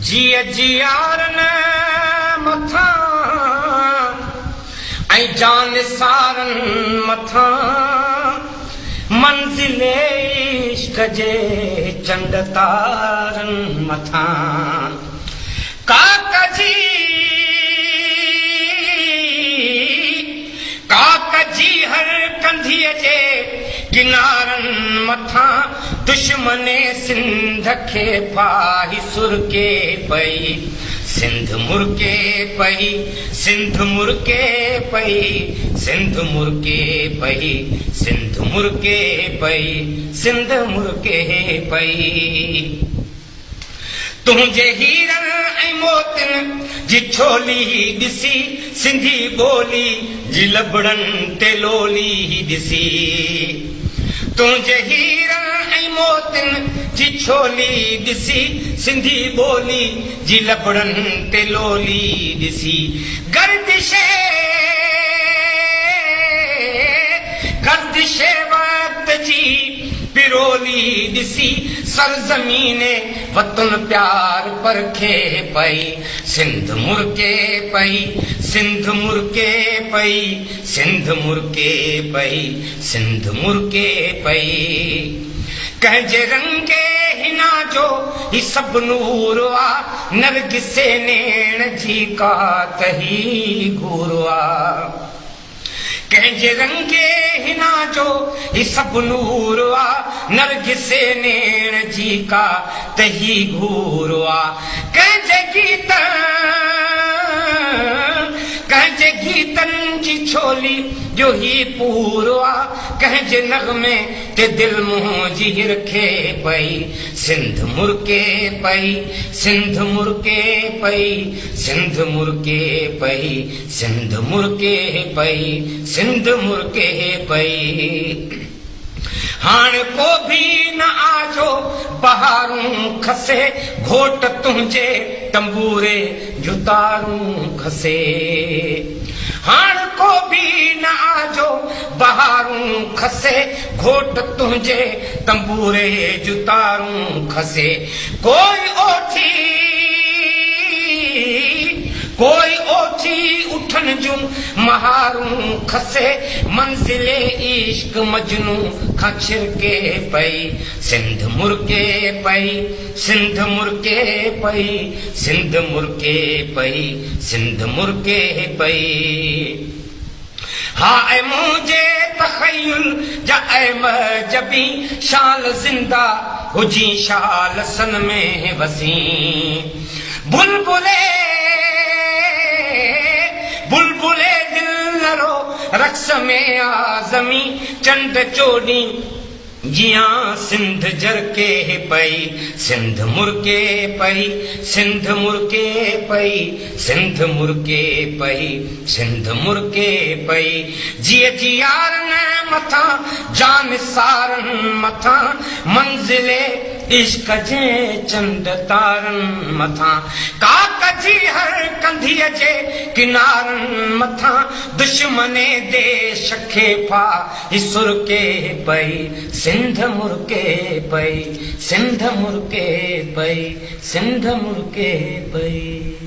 جيء جيارن مٿان ۽ جان سارن مٿان منزل عشق جي چنڊ تارن مٿان ڪاڪ جي ڪاڪ جي هر ڪنڌيء جي ڪنارن مٿان دشمني سنڌ کي ڦاهي سرڪي پئي، سنڌ مرڪي پئي، سنڌ مرڪي پئي، سنڌ مرڪي پئي، سنڌ مرڪي پئي، سنڌ مرڪي پئي. تنهنجي هيرن ۽ موتين جي ڇولي ڏسي، سنڌي ٻولي جي لبڙن تي لولي ڏسي. تنهنجي هيرن ۽ موتين جي ڇولي ڏسي، سنڌي ٻولي جي لبڙن تي لولي ڏسي. گردشي گردشي وقت جي پرولي ڏسي سرزمين وطن پيار پرکي پئي، سنڌ مرڪي پئي، سنڌ مرڪي پئي، سنڌ مرڪي پئي، سنڌ مرڪي پئي. ڪنهن جي رنگي حنا جو هي سڀ نور آ، نرگسي نيڻ جي ڪا ته هي گهور آ. ڪنهن جي رنگي حنا جو هي سڀ نور آ، نرگسي نيڻ جي ڪا ته هي گهور آ. ڪنهن جي گيتن ڪنهن جي گيتن جي ڇولي جو هي پور آ، ڪنهن جي نغمي تي دل منهنجي هرکي پئي، سنڌ مرڪي پئي، سنڌ مرڪي پئي، سنڌ مرڪي پئي. سنڌ مرڪي پئي، سنڌ مرڪي پئي. هاڻ ڪو ڀي نه آيو بهارون کسي، گهوٽ تنهنجي تنبوري جون تارون کسي. هاڻ ڪو ڀي نه آيو بهارون کسي، گهوٽ تنهنجي تنبوري جون تارون کسي. ڪوئي اوٺي ڪوئي اوٺي اٺن جون مهارون کسي، منزل عشق مجنون کان ڇرڪي پئي، سنڌ مرڪي پئي، سنڌ مرڪي پئي، سنڌ مرڪي پئي، سنڌ مرڪي پئي. هاء منهنجي تخيل جا اي مهجبين، شال زنده هجين شال سن ۾ وسين. بلبلي بلبلي دل نه رو رقص ۾ آ زمين، چنڊ چوڏهين جيان سنڌ جرڪي پئي، سنڌ مرڪي پئي، سنڌ مرڪي پئي، سنڌ مرڪي پئي، سنڌ مرڪي پئي. جيء جيارن مٿان جان سارن مٿان، منزل عشق جي چنڊ تارن مٿان، ڪاڪ جي هر ڪنڌيء جي ڪنارن مٿان، دشمني ديش کي ڦا هي سرڪي پئي، سنڌ مرڪي پئي، سنڌ مرڪي پئي، سنڌ مرڪي پئي.